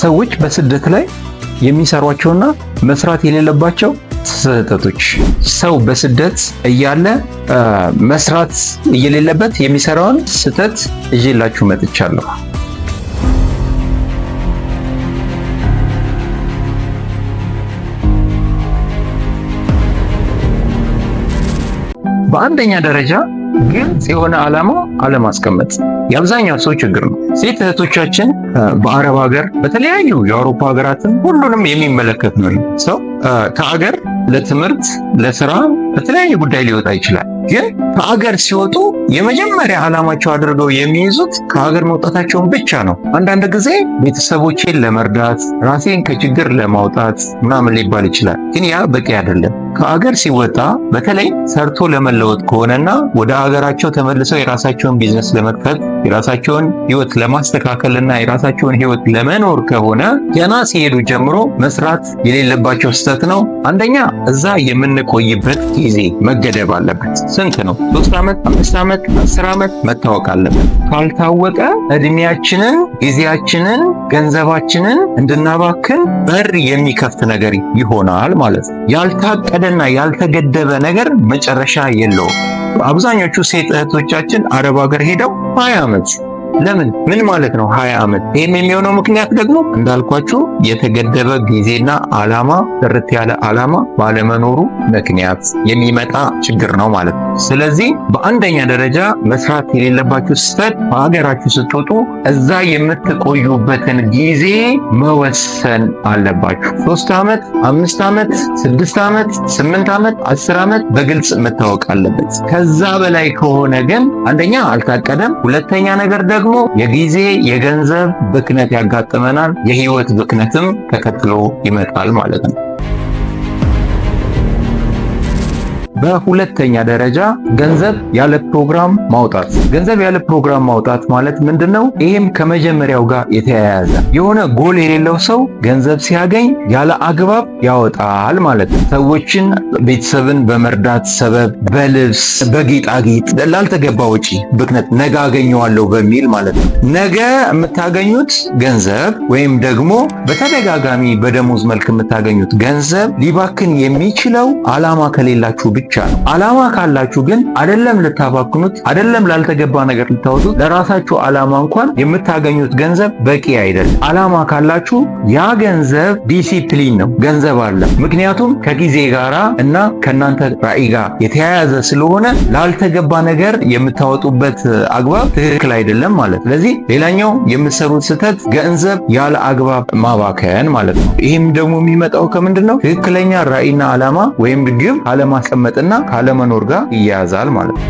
ሰዎች በስደት ላይ የሚሰሯቸውና መስራት የሌለባቸው ስህተቶች። ሰው በስደት እያለ መስራት የሌለበት የሚሰራውን ስህተት ይዤላችሁ መጥቻለሁ። በአንደኛ ደረጃ ግልጽ የሆነ ዓላማ አለማስቀመጥ የአብዛኛው ሰው ችግር ነው። ሴት እህቶቻችን በአረብ ሀገር፣ በተለያዩ የአውሮፓ ሀገራትን ሁሉንም የሚመለከት ነው። ሰው ከአገር ለትምህርት፣ ለስራ፣ በተለያየ ጉዳይ ሊወጣ ይችላል። ግን ከአገር ሲወጡ የመጀመሪያ ዓላማቸው አድርገው የሚይዙት ከሀገር መውጣታቸውን ብቻ ነው። አንዳንድ ጊዜ ቤተሰቦቼን ለመርዳት፣ ራሴን ከችግር ለማውጣት ምናምን ሊባል ይችላል። ግን ያ በቂ አይደለም። ከአገር ሲወጣ በተለይ ሰርቶ ለመለወጥ ከሆነና ወደ ሀገራቸው ተመልሰው የራሳቸውን ቢዝነስ ለመክፈት፣ የራሳቸውን ህይወት ለማስተካከልና የራሳቸውን ህይወት ለመኖር ከሆነ ገና ሲሄዱ ጀምሮ መስራት የሌለባቸው ስህተት ነው። አንደኛ እዛ የምንቆይበት ጊዜ መገደብ አለበት። ስንት ነው? 3 ዓመት፣ 5 ዓመት፣ 10 ዓመት መታወቅ አለበት። ካልታወቀ እድሜያችንን፣ ጊዜያችንን፣ ገንዘባችንን እንድናባክን በር የሚከፍት ነገር ይሆናል ማለት ነው። ያልታቀደና ያልተገደበ ነገር መጨረሻ የለውም። አብዛኞቹ ሴት እህቶቻችን አረብ ሀገር ሄደው 20 ዓመት፣ ለምን? ምን ማለት ነው 20 ዓመት? ይህም የሚሆነው ምክንያት ደግሞ እንዳልኳችሁ የተገደበ ጊዜና ዓላማ፣ ጥርት ያለ ዓላማ ባለመኖሩ ምክንያት የሚመጣ ችግር ነው ማለት ነው። ስለዚህ በአንደኛ ደረጃ መስራት የሌለባችሁ ስህተት በሀገራችሁ ስትወጡ እዛ የምትቆዩበትን ጊዜ መወሰን አለባችሁ። 3 ዓመት፣ 5 ዓመት፣ 6 ዓመት፣ 8 ዓመት፣ 10 ዓመት በግልጽ መታወቅ አለበት። ከዛ በላይ ከሆነ ግን አንደኛ አልታቀደም፣ ሁለተኛ ነገር ደግሞ የጊዜ የገንዘብ ብክነት ያጋጥመናል። የህይወት ብክነትም ተከትሎ ይመጣል ማለት ነው። በሁለተኛ ደረጃ ገንዘብ ያለ ፕሮግራም ማውጣት። ገንዘብ ያለ ፕሮግራም ማውጣት ማለት ምንድነው? ይህም ከመጀመሪያው ጋር የተያያዘ፣ የሆነ ጎል የሌለው ሰው ገንዘብ ሲያገኝ ያለ አግባብ ያወጣል ማለት ነው። ሰዎችን፣ ቤተሰብን በመርዳት ሰበብ በልብስ፣ በጌጣጌጥ ላልተገባ ወጪ ብክነት፣ ነገ አገኘዋለሁ በሚል ማለት ነው። ነገ የምታገኙት ገንዘብ ወይም ደግሞ በተደጋጋሚ በደሞዝ መልክ የምታገኙት ገንዘብ ሊባክን የሚችለው ዓላማ ከሌላችሁ ብቻ ነው። ዓላማ ካላችሁ ግን አይደለም ልታባክኑት፣ አይደለም ላልተገባ ነገር ልታወጡት፣ ለራሳችሁ ዓላማ እንኳን የምታገኙት ገንዘብ በቂ አይደለም። ዓላማ ካላችሁ ያ ገንዘብ ዲሲፕሊን ነው፣ ገንዘብ አለ። ምክንያቱም ከጊዜ ጋራ እና ከእናንተ ራዕይ ጋር የተያያዘ ስለሆነ ላልተገባ ነገር የምታወጡበት አግባብ ትክክል አይደለም ማለት። ስለዚህ ሌላኛው የምትሰሩት ስህተት ገንዘብ ያለ አግባብ ማባከን ማለት ነው። ይህም ደግሞ የሚመጣው ከምንድን ነው? ትክክለኛ ራዕይና ዓላማ ወይም ግብ አለማስቀመጥና ካለመኖር ጋር ይያያዛል ማለት ነው።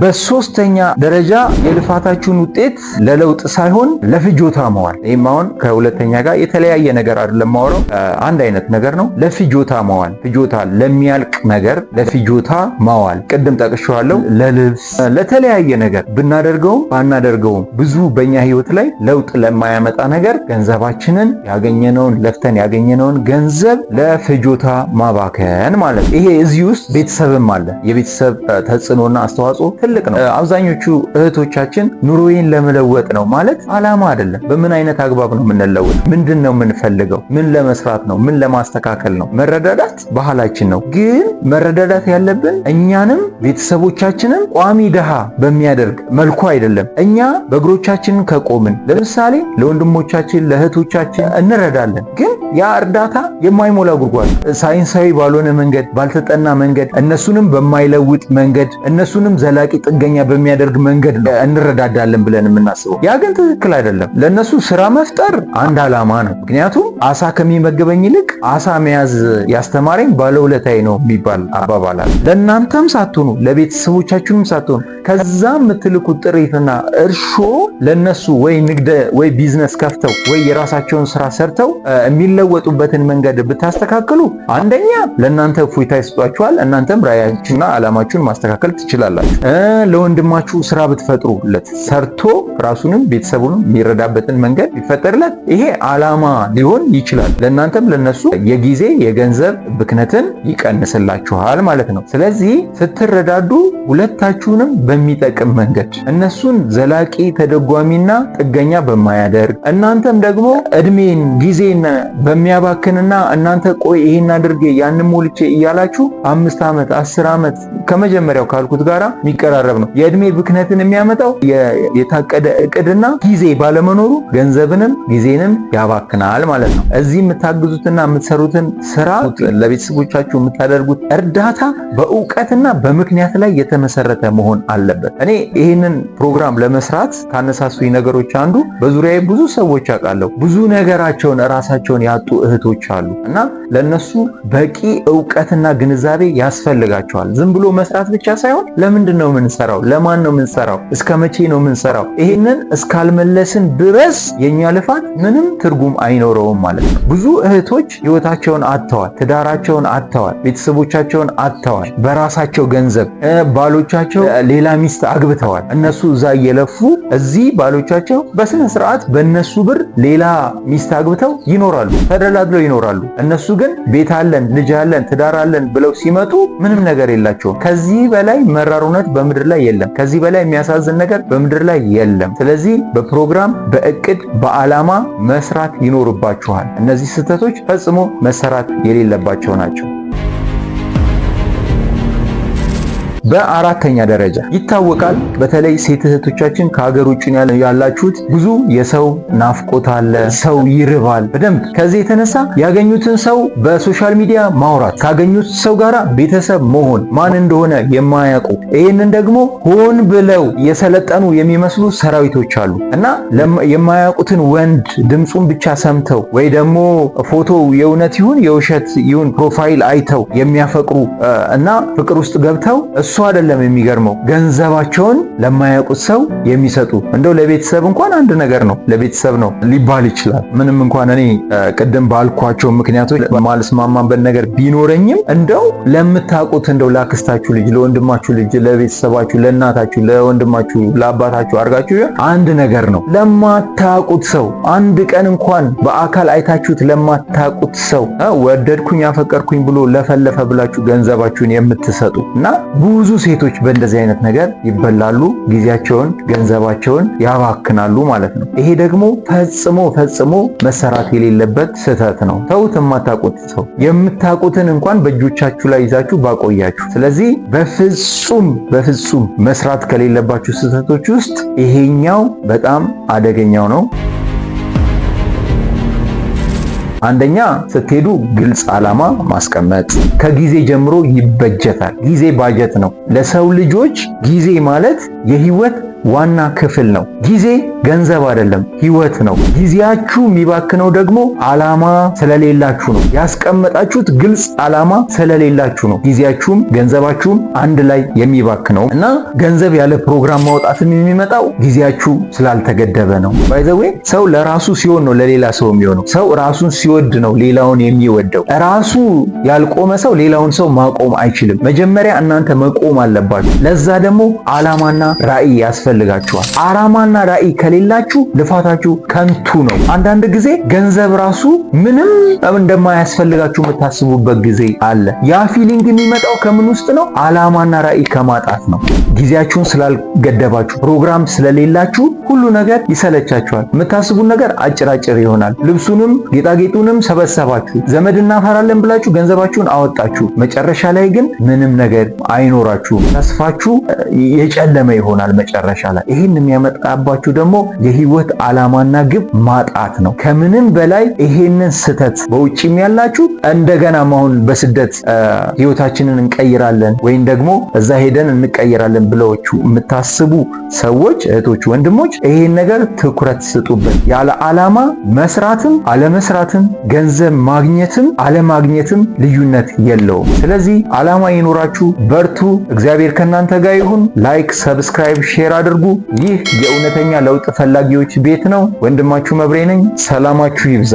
በሶስተኛ ደረጃ የልፋታችሁን ውጤት ለለውጥ ሳይሆን ለፍጆታ መዋል። ይህም አሁን ከሁለተኛ ጋር የተለያየ ነገር አይደለም ማወራው፣ አንድ አይነት ነገር ነው። ለፍጆታ መዋል፣ ፍጆታ ለሚያልቅ ነገር ለፍጆታ ማዋል። ቅድም ጠቅሼዋለሁ። ለልብስ፣ ለተለያየ ነገር ብናደርገውም ባናደርገውም ብዙ በእኛ ህይወት ላይ ለውጥ ለማያመጣ ነገር ገንዘባችንን፣ ያገኘነውን፣ ለፍተን ያገኘነውን ገንዘብ ለፍጆታ ማባከን ማለት ነው። ይሄ እዚህ ውስጥ ቤተሰብም አለ። የቤተሰብ ተጽዕኖና አስተዋጽኦ ትልቅ ነው። አብዛኞቹ እህቶቻችን ኑሮዬን ለመለወጥ ነው ማለት አላማ አይደለም። በምን አይነት አግባብ ነው የምንለወጥ? ምንድን ነው የምንፈልገው? ምን ለመስራት ነው? ምን ለማስተካከል ነው? መረዳዳት ባህላችን ነው። ግን መረዳዳት ያለብን እኛንም ቤተሰቦቻችንም ቋሚ ድሃ በሚያደርግ መልኩ አይደለም። እኛ በእግሮቻችን ከቆምን ለምሳሌ ለወንድሞቻችን ለእህቶቻችን እንረዳለን። ግን ያ እርዳታ የማይሞላ ጉድጓድ፣ ሳይንሳዊ ባልሆነ መንገድ፣ ባልተጠና መንገድ፣ እነሱንም በማይለውጥ መንገድ፣ እነሱንም ዘላቂ ጥገኛ በሚያደርግ መንገድ እንረዳዳለን ብለን የምናስበው፣ ያ ግን ትክክል አይደለም። ለእነሱ ስራ መፍጠር አንድ ዓላማ ነው። ምክንያቱም አሳ ከሚመግበኝ ይልቅ አሳ መያዝ ያስተማረኝ ባለውለታዬ ነው የሚባል አባባል አለ። ለእናንተም ሳትሆኑ፣ ለቤተሰቦቻችሁም ሳትሆኑ፣ ከዛ የምትልኩት ጥሪትና እርሾ ለነሱ ወይ ንግድ ወይ ቢዝነስ ከፍተው ወይ የራሳቸውን ስራ ሰርተው የሚለወጡበት የሚለወጡበትን መንገድ ብታስተካክሉ አንደኛ ለእናንተ እፎይታ ይሰጧችኋል። እናንተም ራዕያችሁና ዓላማችሁን ማስተካከል ትችላላችሁ። ለወንድማችሁ ስራ ብትፈጥሩለት ሰርቶ ራሱንም ቤተሰቡንም የሚረዳበትን መንገድ ቢፈጠርለት ይሄ ዓላማ ሊሆን ይችላል። ለእናንተም ለነሱ የጊዜ የገንዘብ ብክነትን ይቀንስላችኋል ማለት ነው። ስለዚህ ስትረዳዱ ሁለታችሁንም በሚጠቅም መንገድ፣ እነሱን ዘላቂ ተደጓሚና ጥገኛ በማያደርግ፣ እናንተም ደግሞ እድሜን ጊዜን በሚያባክንና እናንተ ቆይ ይሄን አድርጌ ያንን ሞልቼ እያላችሁ 5 ዓመት 10 ዓመት ከመጀመሪያው ካልኩት ጋራ የሚቀራረብ ነው። የእድሜ ብክነትን የሚያመጣው የታቀደ እቅድና ጊዜ ባለመኖሩ ገንዘብንም ጊዜንም ያባክናል ማለት ነው። እዚህ የምታግዙትና የምትሰሩትን ስራ፣ ለቤተሰቦቻችሁ የምታደርጉት እርዳታ በእውቀትና በምክንያት ላይ የተመሰረተ መሆን አለበት። እኔ ይህንን ፕሮግራም ለመስራት ካነሳሱኝ ነገሮች አንዱ በዙሪያዬ ብዙ ሰዎች አውቃለሁ። ብዙ ነገራቸውን ራሳቸውን ያጡ እህቶች አሉ እና ለነሱ በቂ እውቀትና ግንዛቤ ያስፈልጋቸዋል። ዝም ብሎ መስራት ብቻ ሳይሆን ለምንድን ነው የምንሰራው? ለማን ነው የምንሰራው? እስከ መቼ ነው የምንሰራው? ይህንን እስካልመለስን ድረስ የኛ ልፋት ምንም ትርጉም አይኖረውም ማለት ነው። ብዙ እህቶች ህይወታቸውን አጥተዋል፣ ትዳራቸውን አጥተዋል፣ ቤተሰቦቻቸውን አጥተዋል። በራሳቸው ገንዘብ ባሎቻቸው ሌላ ሚስት አግብተዋል። እነሱ እዛ እየለፉ እዚህ ባሎቻቸው በስነ ስርዓት በእነሱ ብር ሌላ ሚስት አግብተው ይኖራሉ፣ ተደላድለው ይኖራሉ። እነሱ ግን ቤት አለን፣ ልጅ አለን፣ ትዳር አለን ብለው ሲመጡ ምንም ነገር የላቸውም። ከዚህ በላይ መራር እውነት በምድር ላይ የለም። ከዚህ በላይ የሚያሳዝን ነገር በምድር ላይ የለም። ስለዚህ በፕሮግራም፣ በእቅድ፣ በዓላማ መስራት ይኖርባችኋል። እነዚህ ስህተቶች ፈጽሞ መሰራት የሌለባቸው ናቸው። በአራተኛ ደረጃ ይታወቃል። በተለይ ሴት እህቶቻችን ከሀገር ውጭ ያላችሁት ብዙ የሰው ናፍቆት አለ። ሰው ይርባል በደንብ። ከዚህ የተነሳ ያገኙትን ሰው በ social media ማውራት፣ ካገኙት ሰው ጋራ ቤተሰብ መሆን፣ ማን እንደሆነ የማያውቁ፣ ይህንን ደግሞ ሆን ብለው የሰለጠኑ የሚመስሉ ሰራዊቶች አሉ እና የማያውቁትን ወንድ ድምፁን ብቻ ሰምተው ወይ ደግሞ ፎቶ የእውነት ይሁን የውሸት ይሁን profile አይተው የሚያፈቅሩ እና ፍቅር ውስጥ ገብተው፣ እሱ አይደለም የሚገርመው፣ ገንዘባቸውን ለማያውቁት ሰው የሚሰጡ። እንደው ለቤተሰብ እንኳን አንድ ነገር ነው፣ ለቤተሰብ ነው ሊባል ይችላል። ምንም እንኳን እኔ ቅድም ባልኳቸው ምክንያቶች ማልስማማበት ነገር ቢኖረኝም እንደው ለምታውቁት፣ እንደው ላክስታችሁ ልጅ፣ ለወንድማችሁ ልጅ፣ ለቤተሰባችሁ፣ ለእናታችሁ፣ ለወንድማችሁ፣ ለአባታችሁ አድርጋችሁ አንድ ነገር ነው። ለማታውቁት ሰው፣ አንድ ቀን እንኳን በአካል አይታችሁት ለማታውቁት ሰው ወደድኩኝ አፈቀርኩኝ ብሎ ለፈለፈ ብላችሁ ገንዘባችሁን የምትሰጡ እና ብዙ ሴቶች በእንደዚህ አይነት ነገር ይበላሉ፣ ጊዜያቸውን ገንዘባቸውን ያባክናሉ ማለት ነው። ይሄ ደግሞ ፈጽሞ ፈጽሞ መሰራት የሌለበት ስህተት ነው። ተውት፣ የማታውቁት ሰው የምታውቁትን እንኳን በእጆቻችሁ ላይ ይዛችሁ ባቆያችሁ። ስለዚህ በፍጹም በፍጹም መስራት ከሌለባችሁ ስህተቶች ውስጥ ይሄኛው በጣም አደገኛው ነው። አንደኛ፣ ስትሄዱ ግልጽ ዓላማ ማስቀመጥ። ከጊዜ ጀምሮ ይበጀታል። ጊዜ ባጀት ነው። ለሰው ልጆች ጊዜ ማለት የህይወት ዋና ክፍል ነው። ጊዜ ገንዘብ አይደለም፣ ህይወት ነው። ጊዜያችሁ የሚባክነው ደግሞ ዓላማ ስለሌላችሁ ነው። ያስቀመጣችሁት ግልጽ ዓላማ ስለሌላችሁ ነው። ጊዜያችሁም ገንዘባችሁም አንድ ላይ የሚባክነው እና ገንዘብ ያለ ፕሮግራም ማውጣትም የሚመጣው ጊዜያችሁ ስላልተገደበ ነው። By the way፣ ሰው ለራሱ ሲሆን ነው ለሌላ ሰው የሚሆነው። ሰው ራሱን ሲወድ ነው ሌላውን የሚወደው። ራሱ ያልቆመ ሰው ሌላውን ሰው ማቆም አይችልም። መጀመሪያ እናንተ መቆም አለባችሁ። ለዛ ደግሞ ዓላማና ራዕይ ያስፈልጋችኋል። ዓላማና ራዕይ ከሌላችሁ ልፋታችሁ ከንቱ ነው። አንዳንድ ጊዜ ገንዘብ ራሱ ምንም እንደማያስፈልጋችሁ የምታስቡበት ጊዜ አለ። ያ feeling የሚመጣው ከምን ውስጥ ነው? ዓላማና ራዕይ ከማጣት ነው። ጊዜያችሁን ስላልገደባችሁ፣ ፕሮግራም ስለሌላችሁ ሁሉ ነገር ይሰለቻችኋል። የምታስቡት ነገር አጭር አጭር ይሆናል። ልብሱንም ጌጣጌጡንም ሰበሰባችሁ፣ ዘመድ እናፈራለን ብላችሁ ገንዘባችሁን አወጣችሁ። መጨረሻ ላይ ግን ምንም ነገር አይኖራችሁም። ተስፋችሁ የጨለመ ይሆናል መጨረሻ ላይ። ይህን የሚያመጣባችሁ ደግሞ የህይወት ዓላማና ግብ ማጣት ነው። ከምንም በላይ ይሄንን ስህተት በውጭም ያላችሁ፣ እንደገና አሁን በስደት ህይወታችንን እንቀይራለን ወይም ደግሞ እዛ ሄደን እንቀይራለን ብላችሁ የምታስቡ ሰዎች፣ እህቶች፣ ወንድሞች፣ ይሄን ነገር ትኩረት ስጡበት። ያለ ዓላማ መስራትም አለመስራትም፣ ገንዘብ ማግኘትም አለማግኘትም ልዩነት የለውም። ስለዚህ ዓላማ ይኑራችሁ፣ በርቱ። እግዚአብሔር ከእናንተ ጋር ይሁን። Like፣ subscribe፣ share አድርጉ። ይህ የእውነተኛ ለውጥ ፈላጊዎች ቤት ነው። ወንድማችሁ መብሬ ነኝ። ሰላማችሁ ይብዛ።